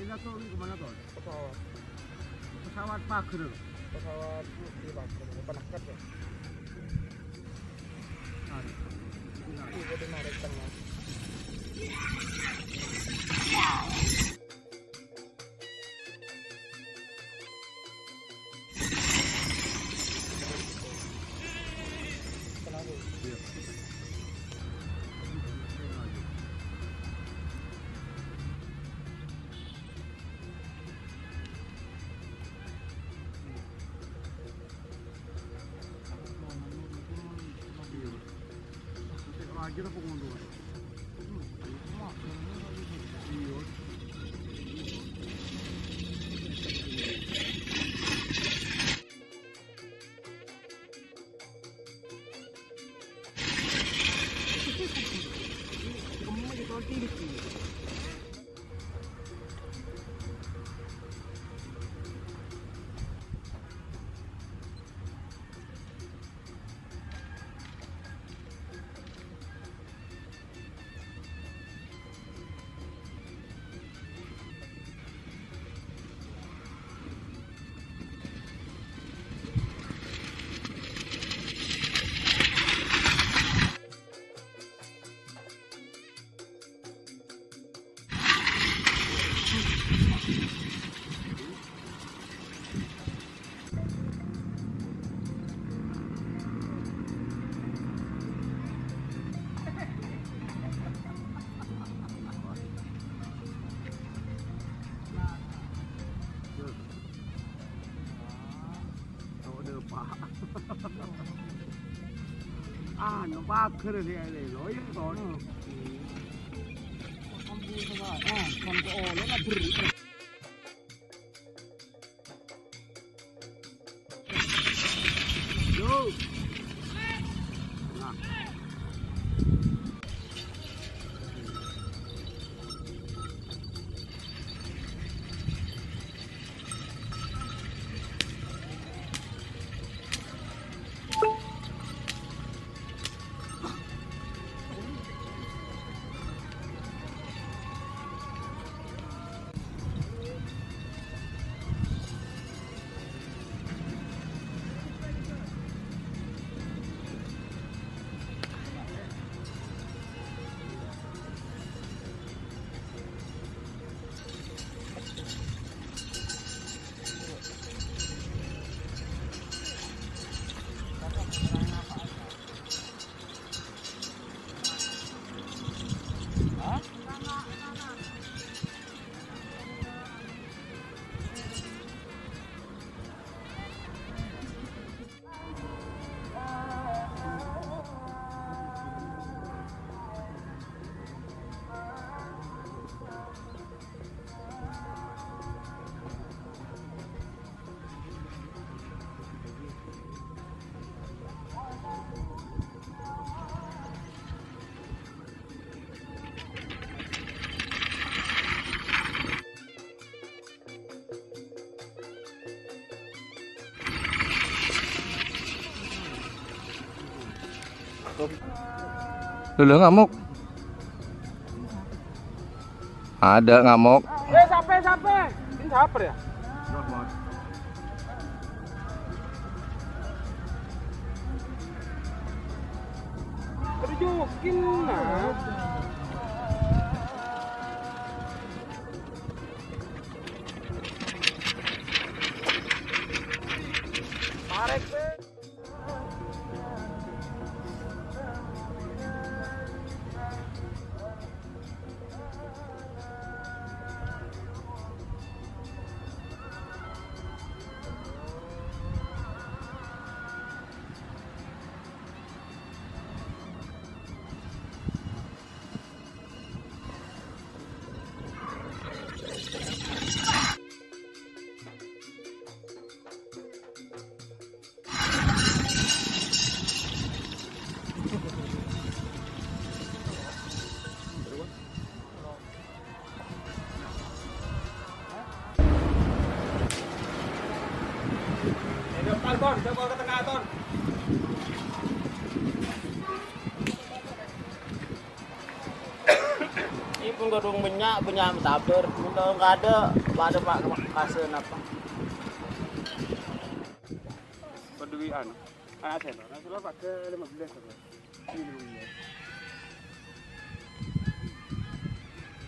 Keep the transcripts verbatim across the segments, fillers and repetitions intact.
Jatuh ini kemana, Ton? Pesawat. Pesawat pager. Pesawat putih pager. Penekat ya? Nah, nah. Itu di narik tengah. Anu, pager sih, ini, loh, iya, kono. Yo. Nah. Lho, lho, ngamuk. Ada ngamuk. Eh, sampai, sampai. Ini siapa ya? Terjukin, nah. Tarik, Be. Depan, Ton, coba ke tengah, Ton. Mon kodhu bânnya', bânnya' matabâr. Mon ta' ongghu, bâdâ, bâdâ, Pak, kasè napa? Paduwi anu, ana' sèlo, ana' sèlo pakai lima belas apa? Ini lima belas.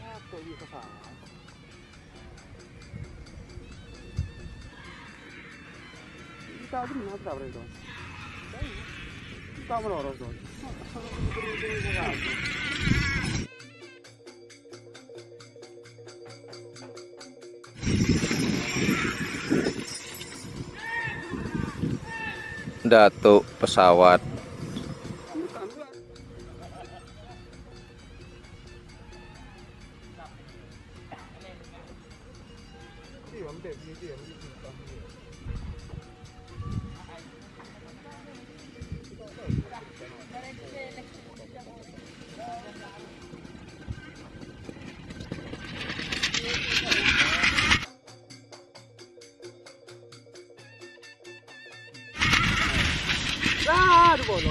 Apa ini kesalahan? Kita aja menang, kita berani, Don. Kita melorot, Don. Datuk pesawat. Aduh, bono.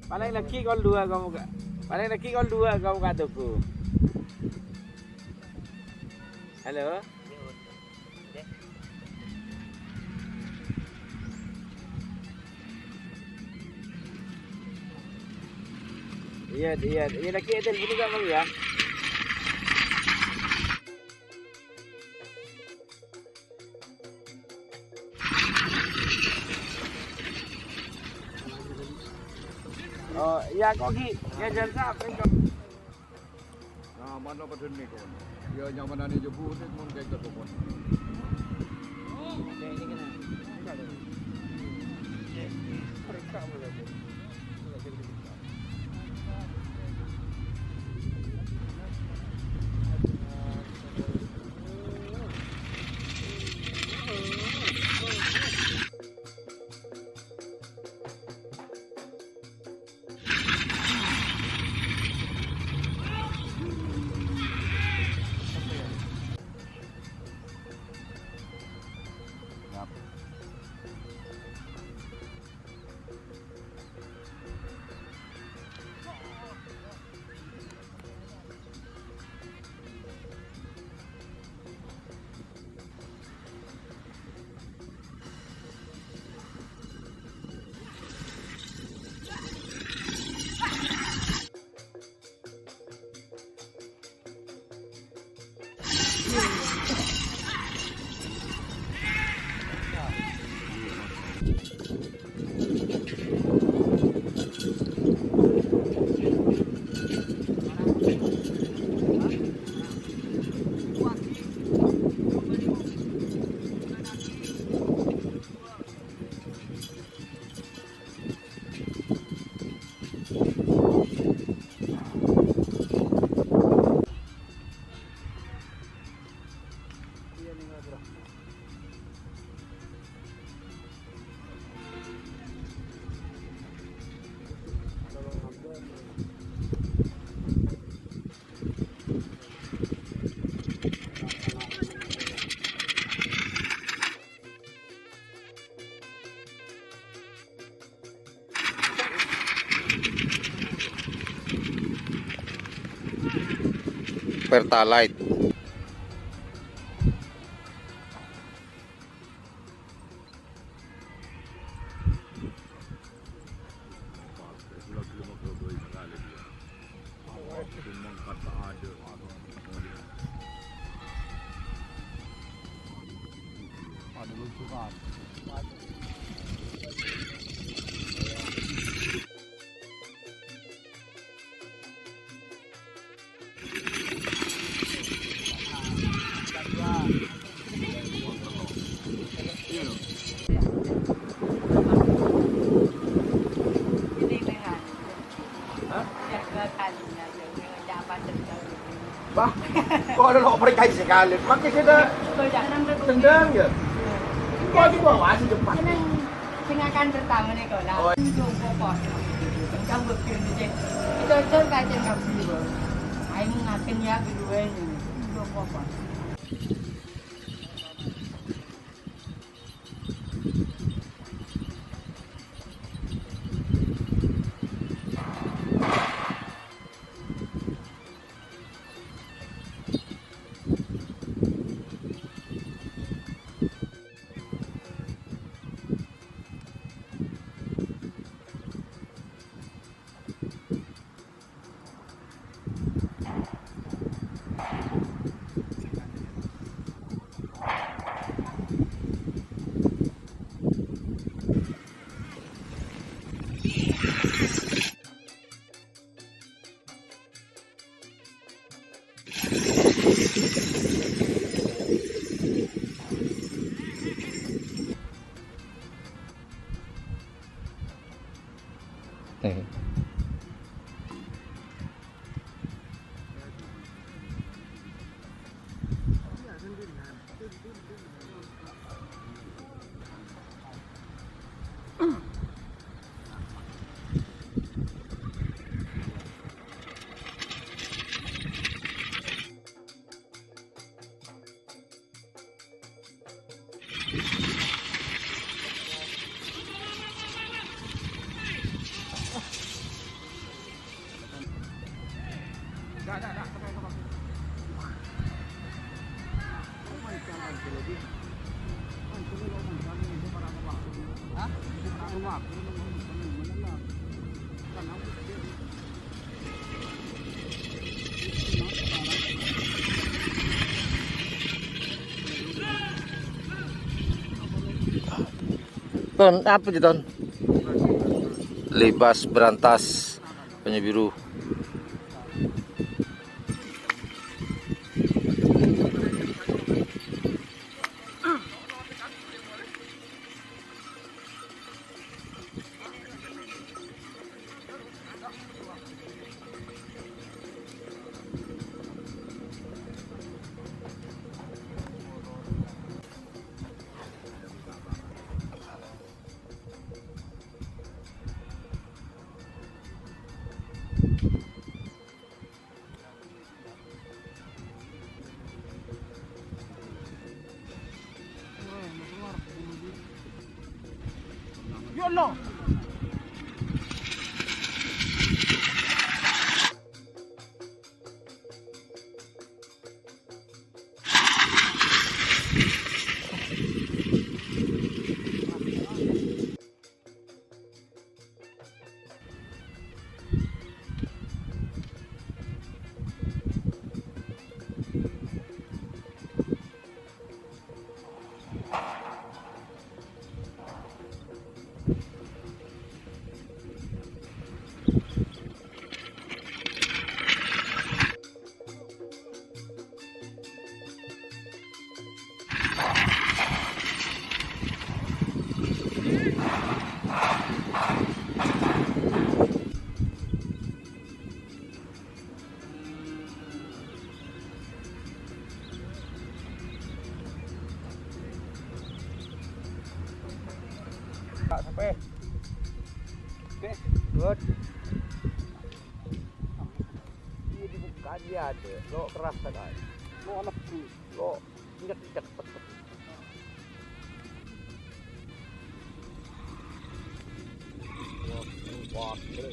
Palèng laghi' kol duwâ' kamu ka-, palèng laghi' kol duwâ' kamu ka toko. Halo? Iyâ, iyâ, iyâ, laghi' ètelpon kamu, yâ. Oh, iyâ, kok, Gi? Yâ, jhân sap, engko'. Nyaman apa dene, kon? Ya, nyamanane jebut, mon kayak gitu, kon. Pertalite. Kalau lo mereka sekali, pakai kita tendang ya. Kok juga masih cepat. Sing akan pertama nih, kalau Oh. Itu pokok. Kita begini, cek. Kita cek kaca nabi, Bos. Ayo ngaken ya, kedua ini. Itu pokok. Eh. Ton, apa itu, Ton? Libas berantas, banyu biru. Ya Allah. Kak, sampai. Oke, good. Iya, dibuka aja, ada. Lo keras, kan? Lo anak, bro. Lo injek-injek, cepet, cepet. Wah, wah, bro.